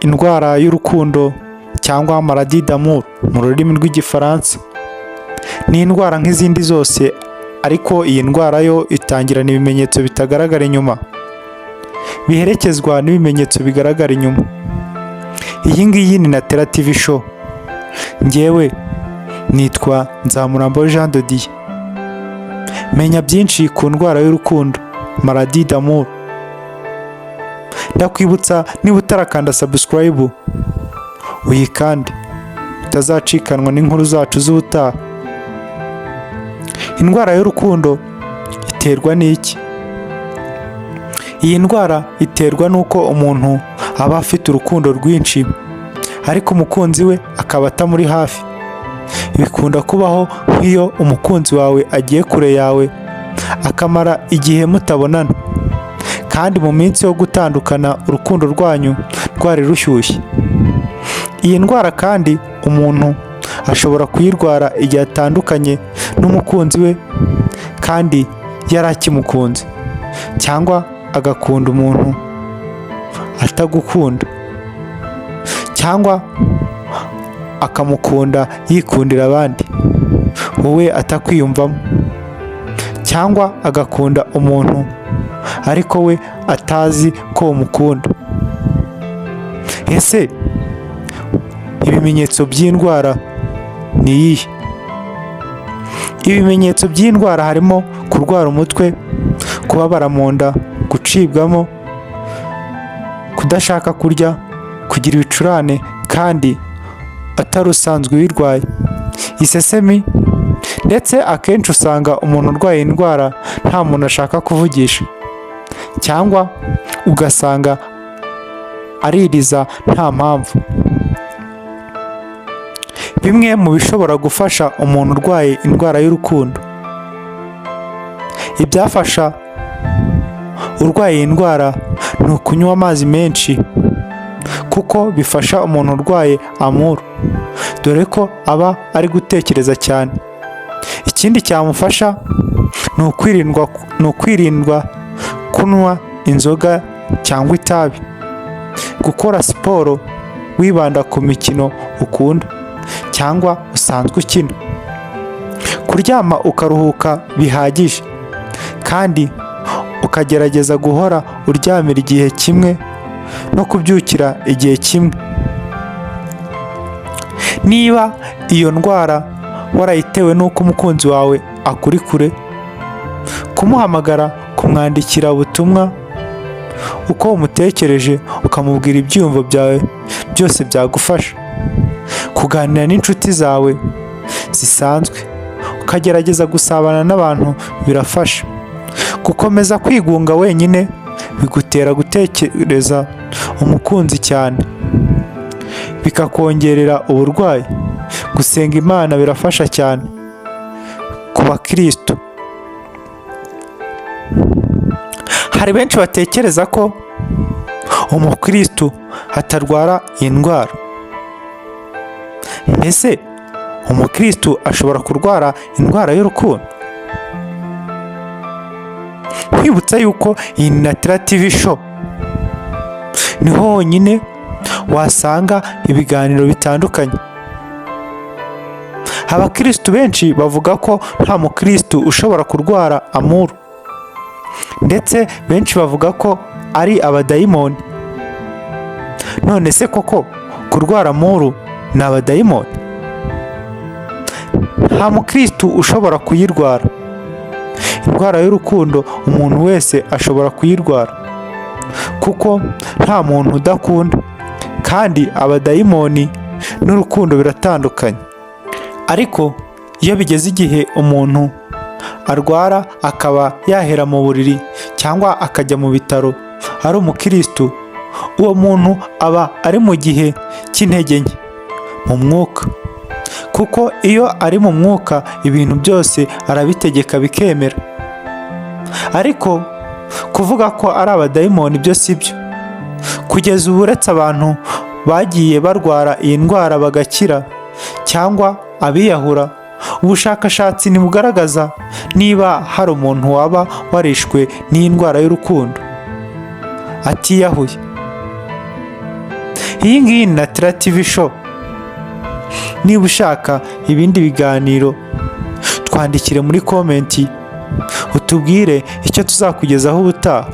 Indwara y'urukundo cyangwa maladie d'amour mu rurimi rw'Igifaransa ni indwara nk'izindi zose, ariko iyi ndwara yo itangirana ibimenyetso bitagaragara inyuma, biherekezwa n'ibimenyetso bigaragara inyuma. Iyi ngiyi ni Natera TV Show, njyewe nitwa Nzamurambo Jean de Dieu. Menya byinshi ku ndwara y'urukundo, maladie d'amour. Ndakwibutsa, niba utarakanda subscribe, uyikande utazacikanwa n'inkuru zacu z'ubutaha. Indwara y'urukundo iterwa n'iki? Iyi ndwara iterwa n'uko umuntu aba afite urukundo rwinshi, ariko umukunzi we akaba atamuri hafi. Bikunda kubaho nk'iyo umukunzi wawe agiye kure yawe, akamara igihe mutabonana, kandi mu minsi yo gutandukana urukundo rwanyu rwari rushyushye. Iyi ndwara kandi umuntu ashobora kuyirwara igihe atandukanye n'umukunzi we kandi yari akimukunze, cyangwa agakunda umuntu atagukunda, cyangwa akamukunda yikundira abandi, wowe atakwiyumvamo, cyangwa agakunda umuntu ariko we atazi ko umukunda. Ese ibimenyetso by'indwara ni iyihe? Ibimenyetso by'indwara harimo kurwara umutwe, kubabara mu nda, gucibwamo, kudashaka kurya, kugira ibicurane kandi atari usanzwe uyirwaye, isesemi, ndetse akenshi usanga umuntu urwaye indwara nta muntu ashaka kuvugisha, cyangwa ugasanga aririza nta mpamvu. Bimwe mu bishobora gufasha umuntu urwaye indwara y'urukundo: ibyafasha urwaye iyi ndwara ni ukunywa amazi menshi, kuko bifasha umuntu urwaye amour, dore ko aba ari gutekereza cyane. Ikindi cyamufasha ni ukwirindwa kunywa inzoga cyangwa itabi, gukora siporo wibanda ku mikino ukunda cyangwa usanzwe ukina, kuryama ukaruhuka bihagije, kandi ukagerageza guhora uryamira igihe kimwe no kubyukira igihe kimwe. Niba iyo ndwara warayitewe n'uko umukunzi wawe akuri kure, kumuhamagara, kumwandikira ubutumwa uko umutekereje, ukamubwira ibyiyumvo byawe byose byagufasha. Kuganira n'inshuti zawe zisanzwe, ukagerageza gusabana n'abantu birafasha. Gukomeza kwigunga wenyine bigutera gutekereza umukunzi cyane, bikakongerera uburwayi. Gusenga Imana birafasha cyane ku bakristo. Hari benshi batekereza ko umukristo atarwara iyi ndwara. Mbese umukristo ashobora kurwara indwara y'urukundo? Nkwibutsa yuko iyi ni Natera TV Show, niho honyine wasanga ibiganiro bitandukanye. Abakristu benshi bavuga ko nta mukristu ushobora kurwara amour, ndetse benshi bavuga ko ari abadayimoni. None se koko kurwara amour ni abadayimoni? Nta mukristu ushobora kuyirwara. Indwara y'urukundo umuntu wese ashobora kuyirwara, kuko nta muntu udakunda, kandi abadayimoni n'urukundo biratandukanye. Ariko iyo bigeze igihe umuntu arwara akaba yahera mu buriri cyangwa akajya mu bitaro ari umukristu, uwo muntu aba ari mu gihe cy'intege nke mu mwuka, kuko iyo ari mu mwuka ibintu byose arabitegeka bikemera. Ariko kuvuga ko ari abadayimoni byo si byo. Kugeza ubu, uretse abantu bagiye barwara iyi ndwara bagakira cyangwa abiyahura, ubushakashatsi ntibugaragaza niba hari umuntu waba warishwe n'iyi ndwara y'urukundo atiyahuye. Iyi ngiyi ni Natira TV Show. Niba ushaka ibindi biganiro, twandikire muri comment, utubwire icyo tuzakugezaho ubutaha.